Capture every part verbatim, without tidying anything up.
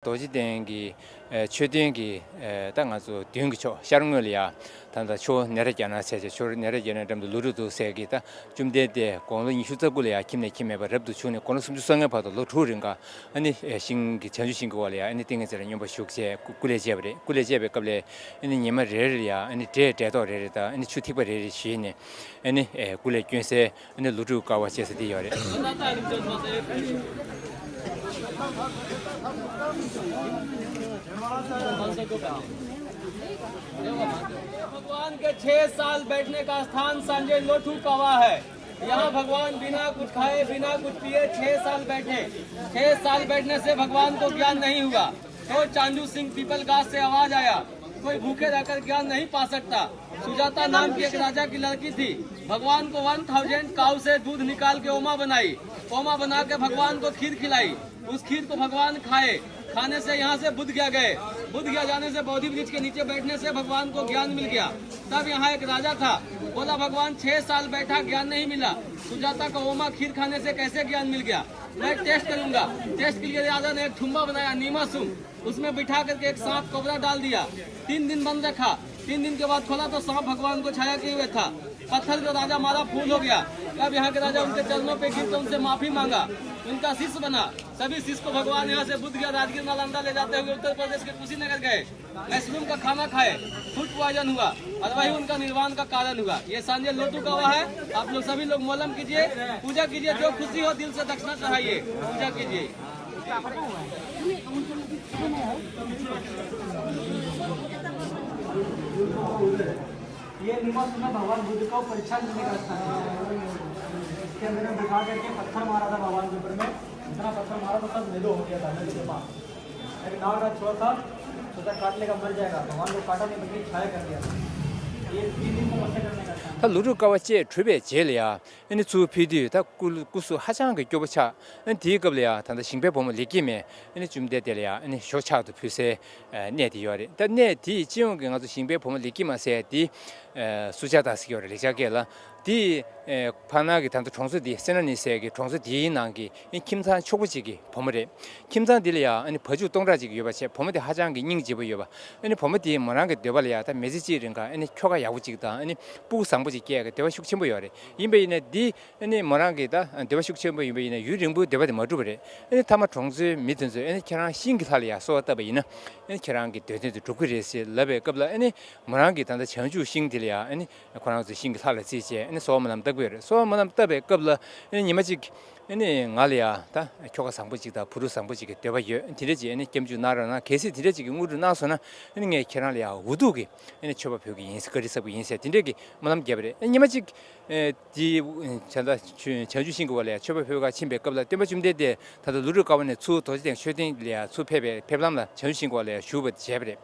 རྡོ་རྗེ་གདན་གྱི་ཨེ་མཆོད་རྟེན་གྱི་ཨེ་ད་ང་ཚོ་མདུན་གྱི་ཕྱོགས་ཤར་ངོས་ལ་ཡ། ད་ལྟ་ཆུ་བོ་ནེ་ར་རྒྱ་ནག་ཟེར་བྱས། ཆུ་བོ་ནེ་ར་རྒྱ་ནག་འགྲམ་དུ་ལུ་ཏྲུ་འདུག་ཟེར་གི། ད་བཅོམ་ལྡན་འདས་དགུང་ལོ་ཉི་ཤུ་རྩ་དགུ་ལ་ཡ་ཁྱིམ་ནས་ཁྱིམ་མེད་པར་རབ་ཏུ་བྱུང་ནས། དགུང་ལོ་སུམ་ཅུ་སོ་ལྔའི་བར་དུ་ལོ་དྲུག་རིང་ག་ཨ་ནི་ཨེ་ཤིང་གི་བྱང་ཆུབ་ཤིང་གི་འོག་ལ་ཡ་ཨ་ནི་ཏིང་ངེ་འཛིན་ལ་སྙོམས་པར་ཞུགས་བྱས་སྐུ་སྐུ་ལས་བྱས་པ་རེད། སྐུ་ལས་བྱས་པའི་སྐབས་ལ་ཨ་ནི་ཉི་མ་རེ་རེ་ལ་ཡ་ཨ་ནི་འབྲས་འབྲས་ཐོག་རེ་རེ་དང་ཨ་ནི་ཆུ་ཐིགས་པ་རེ་རེ་བཞེས་ནས་ཨ་ནི་ཨེ་སྐུ་ལས་བསྐྱོན་སའི་ཨ་ནི་ལུ་ཏྲུ་ཀ་བ་ཅེས་ཟེར་དེ་ཡོད་རེད། भगवान के छह साल बैठने का स्थान सांजे लोटू कावा है। यहाँ भगवान बिना कुछ खाए, बिना कुछ पिए छह साल बैठे। छह साल बैठने से भगवान को ज्ञान नहीं हुआ। तो चांदू सिंह पीपल गाछ से आवाज आया, कोई भूखे रहकर ज्ञान नहीं पा सकता। सुजाता नाम की एक राजा की लड़की थी। भगवान को वन थाउजेंड काऊ से दूध निकाल के ओमा बनाई। ओमा बना के भगवान को खीर खिलाई। उस खीर को भगवान खाए। खाने से यहाँ से बुद्ध गया गए। बुद्ध गया जाने से बोधि वृक्ष के नीचे बैठने से भगवान को ज्ञान मिल गया। तब यहाँ एक राजा था, बोला, "भगवान, छह साल बैठा, ज्ञान नहीं मिला। सुजाता को ओमा खीर खाने से कैसे ज्ञान मिल गया? मैं टेस्ट करूंगा।" टेस्ट के लिए राजा ने एक ठुम्बा बनाया, नीमा सुम। उसमें बिठा करके एक सांप कोबरा डाल दिया। तीन दिन बंद रखा। तीन दिन के बाद खोला तो सांप भगवान को छाया किए हुए था। पत्थर को राजा मारा, फूल हो गया। तब यहाँ के राजा उनके चरणों पे गिर कर उनसे माफी मांगा। उनका शिष्य बना। सभी शिष्य को भगवान यहाँ से बुद्ध गया, राजगीर, नालंदा ले जाते हुए उत्तर प्रदेश के कुशीनगर गए। मशरूम का खाना खाए, फूड पॉइजन हुआ और वही उनका निर्वाण का कारण हुआ। ये सांझे लोटू कावा है। आप लोग सभी लोग मोलम कीजिए, पूजा कीजिए, जो खुशी हो दिल से दक्षिणा चढ़ाइए, पूजा कीजिए। ये नीमा सुना भगवान बुद्ध का परीक्षा लेने का स्थान है। इसके अंदर में बिठा करके पत्थर मारा था भगवान के ऊपर में, इतना पत्थर मारा तो सब मेलो हो गया था नदी के पास। एक नाग राज छोटा था, सोचा काट लेगा मर जाएगा, भगवान को काटा नहीं बल्कि छाया कर दिया था। ये तीन दिन तपस्या करने का स्थान। ད་ལུ་ཏྲུ་ཀ་བ་བཅས་གྲུབ་པའི་རྗེས་ལ་ཡ། ཨ་ནི་ཚུར་ཕེབས་དུས་ད་སྐུ་སྐུ་གཟུགས་ཧ་ཅང་གི་སྐྱོ་པོ་ཆགས། ཨ་ནི་དེའི་སྐབས་ལ་ཡ་ད་ལྟ་ཞིང་པའི་བུ་མོ་ལེགས་སྐྱེས་མས་ཨ་ནི་བཅོམ་ལྡན་འདས་ལ་ཡ་ཨ་ནི་ཞོ་ཕྱག་ཏུ་ཕུལ་སའི་ཨ་གནས་དེ་ཡོད་རེད། ད་གནས་དེའི་སྤྱི་ཡོངས་ཀྱི་ང་ཚོ་ཞིང་པའི་བུ་མོ་ལེགས་སྐྱེས་མ་ཟེར་དེ་ཨ་སུ་ཇཱ་ཏཱ་ཟེར་གྱི་ཡོད་རེད། ལེགས་སྦྱར་སྐད་ལ། དེ་ཨ་ཕར་ནང་གི་ད་ལྟ་གྲོང་ཚོ་དེ་སེ་ན་ནི་ཟེར་གྱི་གྲོང་ཚོ་དེའི་ནང་གི་ཨ་ཁྱིམ་ཚང་ཕྱུག་པོ་གཅིག་གི་བུ་མོ་རེད། ཁྱིམ་ཚང་འདི་ལ་ཡང་ཨ་ནི་བ་ཕྱུགས་སྟོང་ཕྲག་ཅིག་ཡོད་པ་བྱས། བུ་མོ་དེ་ཧ་ཅང་གི་སྙིང་རྗེ་པོ་ཡོད་པ། ཨ་ནི་བུ་མོ་དེས་མོ་རང་གི་འདོད་པ་ལ་ཡང་ད་མི་ཚེ་གཅིག་རིང་ག་ཨ་ནི་ཁྱོ་ག་ཡག་པོ་ཅིག་དང་ཨ་ནི་སྤུ་གུ་བཟང་པོ་ཅིག་སྐྱེ་ཡག་གི་འདོད་པ་ཤུགས་ཆེན་པོ་ཡོད་རེད། ཡིན་པ་ཡིན་ན་འདི་ཨ་ནི་མོ་རང་གི་ད་འདོད་པ་ཤུགས་ཆེན་པོ་ཡིན་པ་ཡིན་ན་ཡུན་རིང་པོའི་འདོད་པ་དེ་མ་འགྲུབ་པ་རེད། ཨ་ནི་མཐའ་མ་གྲོང་ཚོའི་མི་དེ་ཚོས་ཨ་ནི་ཁྱེད་རང་ཤིང་གི་ལྷ་ལ་ཡང་གསོལ་བ་བཏབ་པ་ཡིན་ན་ཨ་ནི་ཁྱེད་རང་གི་འདོད་དོན་དེ་འགྲུབ་ཀྱི་རེད་ཟེར་ལབ་པའི་སྐབས་ལ། ཨ་ནི་མོ་རང་གིས་ད་ལྟ་བྱང་ཆུབ་ཤིང་དེ་ལ་ཡང་ཨ་ནི་ཁོ་རང་ཚོ་ཤིང་གི་ལྷ་ལ་རྩིས་བྱས་ཨ་ནི་གསོལ་བ་སྨོན་ལམ་བཏབ་ཀྱི་ཡོད་རེད། གསོལ་བ་སྨོན་ལམ་བཏབ་པའི་སྐབས་ལ་ཨ་ནི་ཉི་མ་གཅིག་ཨ་ནི་ང་ལ་ཡང་ད་ཁྱོ་ག་བཟང་པོ་གཅིག་དང་བུ་ཕྲུག་བཟང་པོ་གཅིག་གི་འདོད་པ་ཡོད། དེ་འདྲ་ཅིག་ཨ་ནི་སྐྱབས་འཇུག་གནང་རོགས་གནང་། གལ་སྲིད་དེ་འདྲ་ཅིག་གི་དངོས་གྲུབ་གནང་སོང་ན་ཨ་ནི་ངས་ཁྱེད་རང་ལ་ཡང་འུ་ཐུག་གི་ཨ་ནི་མཆོད་པ་ཕུལ་གྱི་ཡིན། བཀའ་དྲིན་གསབ་ཀྱི་ཡིན་ཟེར་དེ་འདྲ་གི་སྨོན་ལམ་བརྒྱབ་པ་རེད། ཨ་ནི་ཉི་མ་གཅིག་ཨ་དེ་བྱ་ད་བྱང་ཆུབ་ཤིང་གི་འོག་ལ་ཡང་མཆོད་པ་ཕུལ་ག་ཕྱིན་པའི་སྐབས་ལ་སྟོན་པ་བཅོམ་ལྡན་འདས་ད་ལྟ་ལུ་ཏྲུ་ཀ་བ་ནས་ཚུར་རྡོ་རྗེ་གདན་མཆོད་རྟེན་ལ་ཡང་ཚུར་ཕེབས་པའི་ཕེབས་ལམ་ལ་བྱང་ཆུབ་ཤིང་གི་འོག་ལ་ཡང་བཞུགས་པ་བྱས་པ་རེད།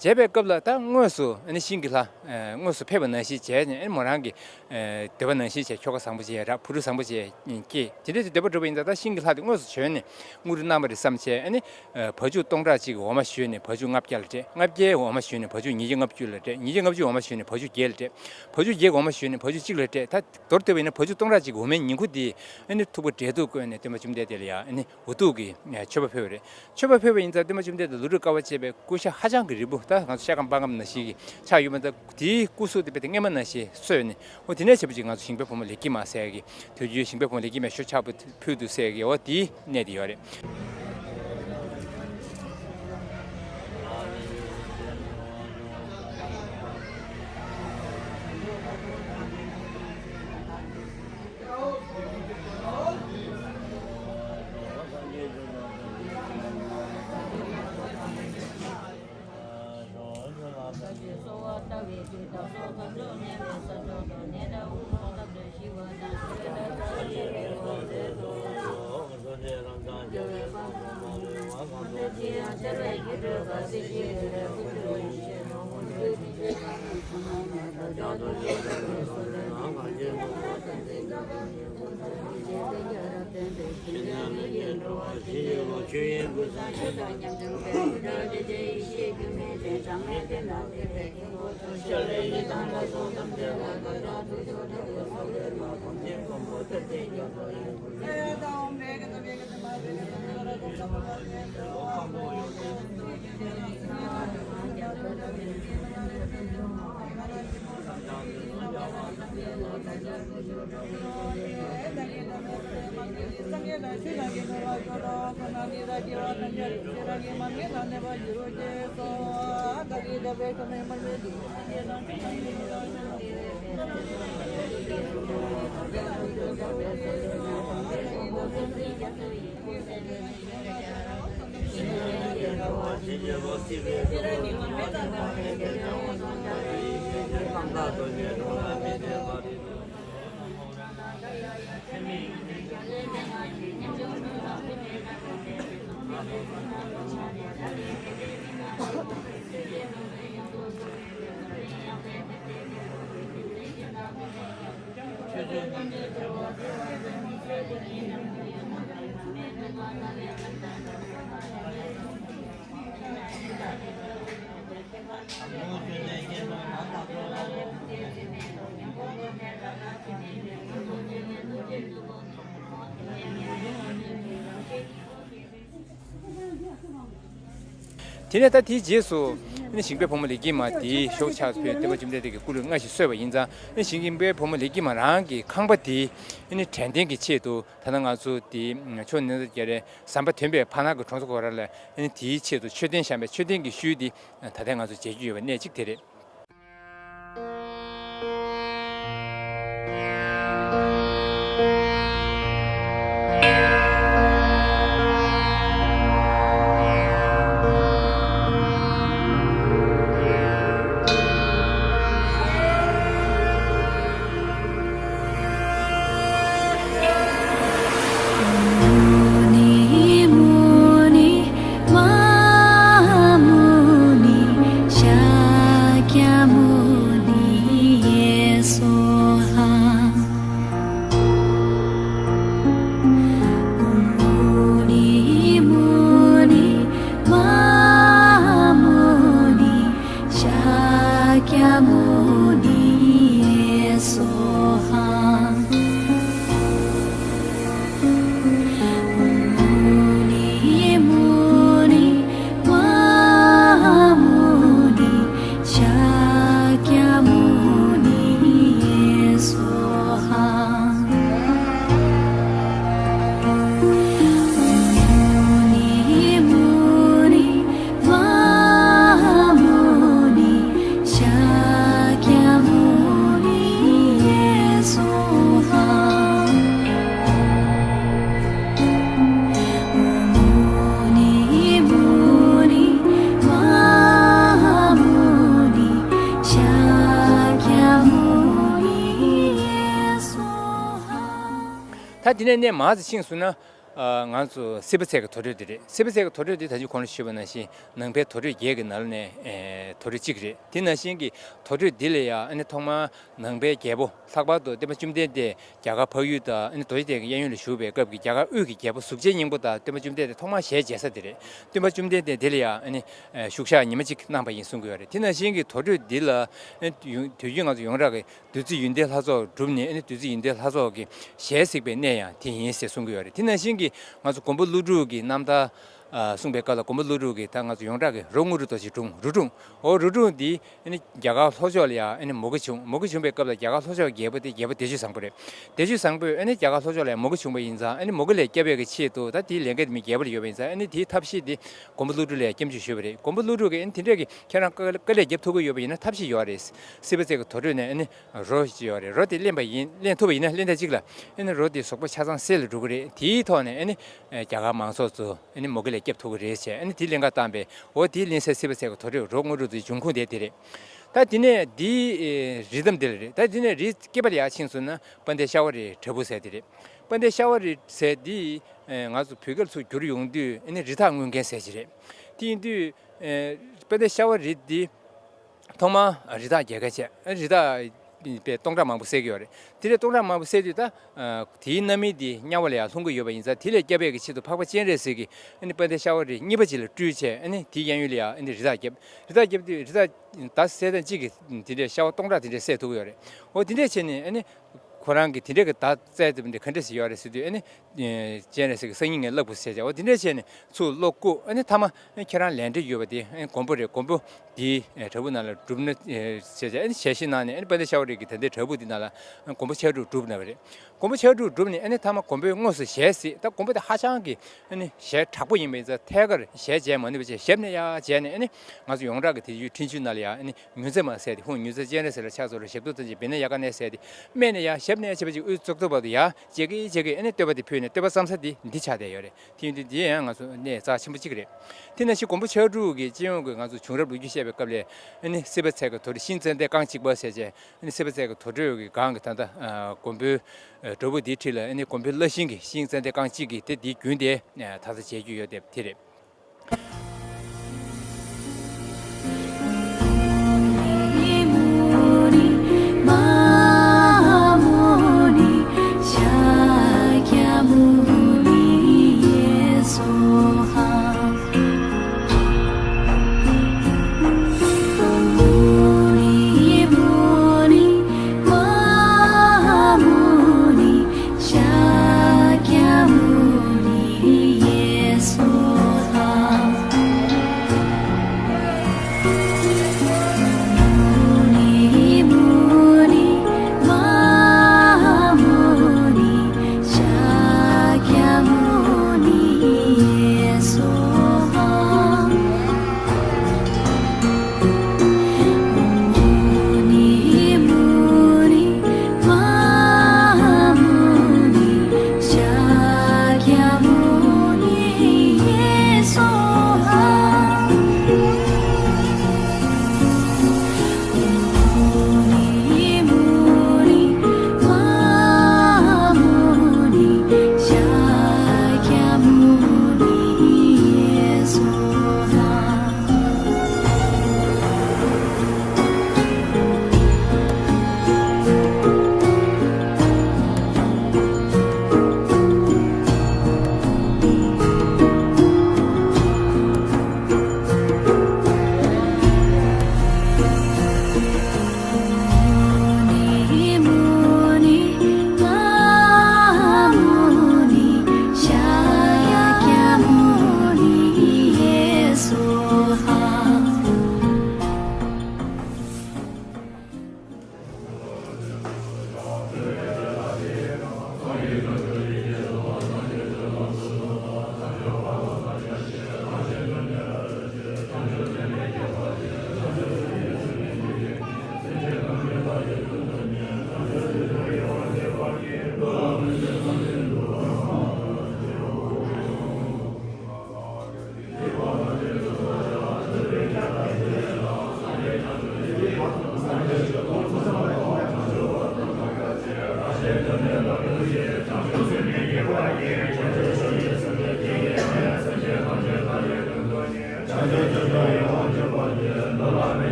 བྱས་པའི་སྐབས་ལ་ད་དངོས་སུ་ཨ་ནི་ཤིང་གི་ལྷ་ཨ་དངོས་སུ་ཕེབས་པ་ནང་བཞིན་བྱས་ནས་ཨ་ནི་མོ་རང་གི་ཨ་འདོད་པ་ནང་བཞིན་བྱས། ཁྱོ་ག་བཟང་པོ་ཅིག་རག་བུ་ཕྲུག་བཟང་པོ་ཅིག་སྐྱེས། དེ་འདྲ་ཅིག་འདོད་པ་འགྲུབ་པ་ཡིན་ཙང་ད་ཤིང་གི་ལྷ་དེ་དངོས་སུ་བྱོན་ནས་དངོས་གྲུབ་གནང་བ་རེད་བསམ་བྱས། ཨ་ནི་ཨ་བ་ཕྱུགས་སྟོང་ཕྲག་གཅིག་གི་འོ་མ་བཞོས་ནས་བ་ཕྱུགས་ལྔ་བརྒྱ་ལ་སྤྲད། ལྔ་བརྒྱའི་འོ་མ་བཞོས་ནས་བ་ཕྱུགས་ཉིས་བརྒྱ་ལྔ་བཅུ་ལ་སྤྲད། ཉིས་བརྒྱ་ལྔ་བཅུའི་འོ་མ་བཞོས་ནས་བ་ཕྱུགས་བརྒྱད་ལ་སྤྲད། བ་ཕྱུགས་བརྒྱད་ཀྱི་འོ་མ་བཞོས་ནས་བ་ཕྱུགས་གཅིག་ལ་སྤྲད། ད་མདོར་བསྡུས་པ་ཡིན་ན་བ་ཕྱུགས་སྟོང་ཕྲག་གཅིག་གི་འོ་མའི་ཉིང་ཁུ་དེ་ཨ་ནི་ཐུག་པ་འབྲས་ཐུག་བསྐོལ་ནས་སྟོན་པ་བཅོམ་ལྡན་འདས་ལ་ཡང་ཨ་ནི་འུ་ཐུག་གི་མཆོད་པ་ཕུལ་བ་རེད། མཆོད་པ་ཕུལ་བ་ཡིན་ཙང་སྟོན་པ་བཅོམ་ལྡན་འདས་ལུ་ཏྲུ་ཀ་བ་བཅས་པའི་སྐུ་ཤ་ཧ་ཅང་གི་རིལ་བུ། ད་ང་ཚོ་ཤ་སྐམ་པགས་སྐམ་ནང་བཞིན་གྱི་ཆགས་ཡོད་པ། ད་དེའི་སྐུ་གཟུགས་དེ་རྦད་དེ་སྔས་མ་ནང་བཞིན་གསོས་ནས། འོ་དེ་ནས་བྱས་པ་ཅིག་ང་ཚོ་ཞིང་པའི་བུ་མོ་ལེགས་སྐྱེས་མ་ཟེར་གི་དུས་རྒྱུན་ཞིང་པའི་བུ་མོ་ལེགས་སྐྱེས་མས་ཞོ་ཕྱག་ཕུལ་འདུག་ཟེར་གི་འོ་དེའི་གནས་དེ་ཡོད་རེད། དེ་ནས་ད་དེའི་རྗེས་སུ་ཨ་ནི་ཞིང་པའི་བུ་མོ་ལེགས་སྐྱེས་མ་དེའི་ཤོག་ཆགས་ཕུལ། སྟོན་པ་བཅོམ་ལྡན་འདས་ཀྱི་སྐུ་ལུས་སྔར་བཞིན་གསོས་པ་ཡིན་ཙང་། ཨ་ནི་ཞིང་པའི་བུ་མོ་ལེགས་སྐྱེས་མ་རང་གི་ཁང་པ་དེ་ཨ་ནི་དྲན་རྟེན་གྱི་ཆེད་དུ། ད་ལྟ་ང་ཚོ་དེ་ཆུ་བོ་ནེ་རཉྫ་ནའི་ཟམ་པ་དོན་པའི་ཕར་ནང་གི་གྲོང་ཚོ་གོ་ར་ལ་ཨ་ནི་དེའི་ཆེད་དུ་མཆོད་རྟེན་བཤམས་པའི་མཆོད་རྟེན་གྱི་ཤུལ་དེ་ད་ལྟ་ང་ཚོ་མཇལ་རྒྱུ་ཡོད་པ་གནད་གཅིག་དེ་རེད། ད་དེ་ནས་གནས་མར་ཙམ་ཕྱིན་སོང་ན། ཨ། ང་ཚོ་སི་པ་ཚལ་གྱི་དུར་ཁྲོད་དེ་རེད། སི་པ་ཚལ་གྱི་དུར་ཁྲོད་དེ་ད་ཅི་གོང་ལ་ཞུས་པ་ནང་བཞིན་ནང་པའི་དུར་ཁྲོད་བརྒྱད་ཀྱི་ནང་ནས། ཨེ། དུར་ཁྲོད་གཅིག་རེད། དེ་ནང་བཞིན་གྱི་དུར་ཁྲོད་འདི་ལ་ཡང་ཨ་ནི་ཐོག་མར་ནང་པའི་རྒྱལ་པོ། ལྷག་པར་དུ་སྟོན་པ་བཅོམ་ལྡན་འདས་རྒྱ་གར་འཕགས་ཡུལ་དང་ཨ་ནི་རྡོ་རྗེ་གདན་གྱི་གཡས་གཡོན་ལ་བཞུགས་པའི་སྐབས་ཀྱི་རྒྱ་གར་དབུས་ཀྱི་རྒྱལ་པོ་གཟུགས་ཅན་སྙིང་པོ་དང་སྟོན་པ་བཅོམ་ལྡན་འདས་ཐོག་མར་ཞལ་མཇལ་ས་དེ་རེད། སྟོན་པ་བཅོམ་ལྡན་འདས་འདི་ལ་ཡང་ཨ་ནི་བཞུགས་ཞག་ཉི་མ་གཅིག་གནང་བ་ཡིན་གསུང་གི་ཡོད་རེད། དེ་ནང་བཞིན་གྱི་དུར་ཁྲོད་འདི་ལ་ཨ་ནི་དུས་རྒྱུན་ང་ཚོ་ཡོངས་གྲགས་ཀྱི་བདུད་རྩི་ཡོན་ཏན་ལྷ་ཚོགས་བསྒྲུབས་ནས། ཨ་ནི་བདུད་རྩི་ཡོན་ཏན་ལྷ་ཚོགས་ཀྱི་ཞལ་གཟིགས་པའི་གནས་ཡང་དེ་ཡིན་ཟེར་གསུང་གི་ཡོད་རེད། དེ་ནང་བཞིན་གྱི་ང་ཚོ་མགོན་པོ་ཀླུ་སྒྲུབ་ཀྱི་རྣམ་ཐར། ཨ། གསུངས་པའི་སྐབས་ལ་མགོན་པོ་ཀླུ་སྒྲུབ་ཀྱིས་ད་ང་ཚོ་ཡོངས་གྲགས་ཀྱི་རོ་དངོས་གྲུབ་རྡོ་རྗེའི་སྒྲུང་། རོ་སྒྲུང་། འོ། རོ་སྒྲུང་འདི་ཨ་ནི་རྒྱ་གར་ལྷོ་ཕྱོགས་ལ་ཡང་ཨ་ནི་མུ་གེ་བྱུང་། མུ་གེ་བྱུང་བའི་སྐབས་ལ་རྒྱ་གར་ལྷོ་ཕྱོགས་ཀྱི་རྒྱལ་པོ་དེ་རྒྱལ་པོ་བདེ་སྤྱོད་བཟང་པོ་རེད། བདེ་སྤྱོད་བཟང་པོས་ཨ་ནི་རྒྱ་གར་ལྷོ་ཕྱོགས་ལ་ཡང་མུ་གེ་བྱུང་བ་ཡིན་ཙང་། ཨ་ནི་མུ་གེ་ལས་སྐྱོབ་ཡས་ཀྱི་ཆེད་དུ། ད་དེའི་ལས་འགན་དེ་མི་རྒྱལ་པོ་ལ་ཡོད་པ་ཡིན་ཙང་། ཨ་ནི་དེའི་ཐབས་ཤེས་དེ་མགོན་པོ་ཀླུ་སྒྲུབ་ལ་ཡང་སྐྱབས་འཇུག་ཞུས་པ་རེད། མགོན་པོ་ཀླུ་སྒྲུབ་ཀྱིས་ཨ་ནི་དེ་འདྲས་ཀྱི་ཁྱེད་རང་དཀའ་དཀའ་ལས་རྒྱབ་ཐུབ་ཀྱི་ཡོད་པ་ཡིན་ན་ཐབས་ཤེས་ཡོད་རེད། སི་པ་ཚལ་གྱི་དུར་ཁྲོད་ནས་ཨ་ནི་རོ་ཅིག་ཡོད་རེད། རོ་དེ་ལེན་པ་ཡིན། ལེན་ཐུབ་པ་ཡིན་ན། ལེན་ཐེངས་གཅིག་ལ་ཨ་ནི་རོ་དེ་གཟུགས་པོ་ཆ་ཚང་གསེར་ལ་འགྲོ་གི་རེད། དེའི་ཐོག་ནས་ཨ་ནི་རྒྱ་གར་མང་ཚོགས་ཚོ་ཨ་ནི་མུ་གེ་ལས་སྐྱོབ་ཐུབ་ཀྱི་རེད་ཟེར། ཨ་ནི་དེ་ལེན་ག་བཏང་པས། འོ། དེ་ལེན་སའི་སི་པ་ཚལ་གྱི་དུར་ཁྲོད། རོ་དངོས་གྲུབ་རྡོ་རྗེའི་འབྱུང་ཁུངས་དེ་དེ་རེད། ད་དེ་ནས་འདིའི་རི་ཐམ་དེ་ལ་རེད། ད་དེ་ནས་རི་སྐེད་པ་ལ་ཡར་ཕྱིན་སོང་ན་དཔལ་ལྡན་ཤ་བ་རིའི་བྲག་ཕུག་ཟེར་དེ་རེད། དཔལ་ལྡན་ཤ་བ་རི་ཟེར་འདི་ང་ཚོ་བོད་སྐད་ལ་ཚུར་བསྒྱུར་ཡོང་དུས་ཨ་ནི་རི་དྭགས་རྔོན་མཁན་ཟེར་གྱི་རེད། དེ་ཡིན་དུས་དཔལ་ལྡན་ཤ་བ་རི་འདི་ཐོག་མར་རི་དྭགས་རྒྱལ་ཁ་བྱས། རི་དྭགས་པས་སྟོང་ཕྲག་མང་པོ་བསད་ཀྱི་ཡོད་རེད། དེ་ལས་སྟོང་ཕྲག་མང་པོ་བསད་དུས། ད་དེའི་རྣམ་སྨིན་དེ་དམྱལ་བ་ལ་ཡང་ལྷུང་གི་ཡོད་པ་ཡིན་ཙང་། དེ་ལས་སྐྱོབ་ཡས་ཀྱི་ཆེད་དུ་འཕགས་པ་སྤྱན་རས་གཟིགས་ཀྱིས་ཨ་ནི་དཔལ་ལྡན་ཤ་བ་རི་གཉིས་པ་ཅིག་ལ་སྤྲུལ་བྱས། ཨ་ནི་དེའི་གཡས་གཡོན་ལ་ཡང་ཨ་ནི་རི་དྭགས་བརྒྱབ། རི་དྭགས་བརྒྱབ་དུས་རི་དྭགས་ད་བསད་ཐེངས་གཅིག་གིས་དེ་འདྲའི་ཤ་བ་སྟོང་ཕྲག་དེ་འདྲ་བསད་ཐུབ་ཀྱི་ཡོད་རེད། འོ། དེ་འདྲས་བྱས་ནས་ཨ་ནི་ ཁོ་རང་གིས་དེ་འདྲས་ཀྱི་བརྡ་སྩལ་ཐུབ་འདི་ག་འདྲས་ཞིག་ཡོད་རེད་ཟེར་དུས། ཨ་ནི་སྤྱན་རས་གཟིགས་ཀྱིས་སང་ཉིན་ངས་བསླབ་དགོས་ཟེར་བྱས། འོ་དེ་འདྲས་བྱས་ནས་ཚུར་བློ་བཀུག་ཨ་ནི་མཐའ་མ་ཁྱེད་རང་ལས་འབྲས་ཡོད་པ་དེ་ཨ་ནི་མགོན་པོ་རེད། མགོན་པོ་དེའི་བྲག་ཕུག་ནང་ལ་སྒྲུབ་ན་ཟེར་བྱས། ཨ་ནི་ཞལ་བཞེས་གནང་ནས། ཨ་ནི་དཔལ་ལྡན་ཤ་བ་རི་གི་ད་ལྟའི་བྲག་ཕུག་འདི་ནང་ལ་མགོན་པོ་ཕྱག་དྲུག་སྒྲུབ་གནང་བ་རེད། མགོན་པོ་ཕྱག་དྲུག་བསྒྲུབས་ནས་ཨ་ནི་མཐའ་མ་མགོན་པོས་དངོས་སུ་ཞལ་གཟིགས། ད་མགོན་པོ་དེ་ཧ་ཅང་གི་ཨ་ནི་ཞལ་དྲག་པོ་ཡིན་པ་ཡིན་ཙང་ཐད་ཀར་ཞལ་མཇལ་མ་ནུས་པ་བྱས། ཞབས་ནས་ཡར་མཇལ་ནས། ཨ་ནི་ང་ཚོ་ཡོངས་གྲགས་ཀྱི་དེ་ཡུལ་འཕྲིན་བཅོལ་ནང་ལ་ཡང་ཨ་ནི་ཉུང་ཚད་མ་ཟེར་ཏེ། ཧཱུྃ་ཉུང་ཚད་སྤྱན་རས་གཟིགས་ལ་ཕྱག་འཚལ་ལོ། ཞབས་ཏོག་བརྟན་ཅིང་བི་ནཱ་ཡ་ཀ་ནས་ཟེར་ཏེ། སྨད་ནས་ཡར་ཞབས་ནས་ཡར་བྱས་པ་ཅིག་དབུའི་གཙུག་ཏོར་བར་དུ་ཡར་མཇལ་གི་མཇལ་གི། ཨ་ནི་བསྟོད་པ་དེ་ཕུལ་ནས་བསྟོད་པ་བརྩམས་ས་དེ་འདི་ཆགས་བསྡད་ཡོད་རེད། དེ་ཡིན་དུས་འདི་ཡང་ང་ཚོ་གནས་རྩ་ཆེན་པོ་གཅིག་རེད། དེ་ནང་བཞིན་མགོན་པོ་ཕྱག་དྲུག་གི་སྤྱི་ཡོངས་ཀྱི་ང་ཚོ་བྱུང་རབས་ལོ་རྒྱུས་བཤད་པའི་སྐབས་ལ། ཨ་ནི་སྲིད་པ་ཚལ་གྱི་དུར་ཁྲོད་ཤིང་ཙན་དན་རྐང་གཅིག་པ་ཟེར་བྱས། ཨ་ནི་སྲིད་པ་ཚལ་གྱི་དུར་ཁྲོད་ཀྱི་སྒང་གི་ད་ལྟ་ཨ་མགོན་པོའི་ཨ་བྲག་ཕུག་འདིའི་འཁྲིས་ལ། ཨ་ནི་མགོན་པོའི་བླ་ཤིང་གི་ཤིང་ཙན་དན་རྐང་གཅིག་གི་དེ་འདིའི་རྒྱུན་དེ་ཨ་ད་ལྟ་མཇལ་རྒྱུ་ཡོད་དེ་དེ་རེད།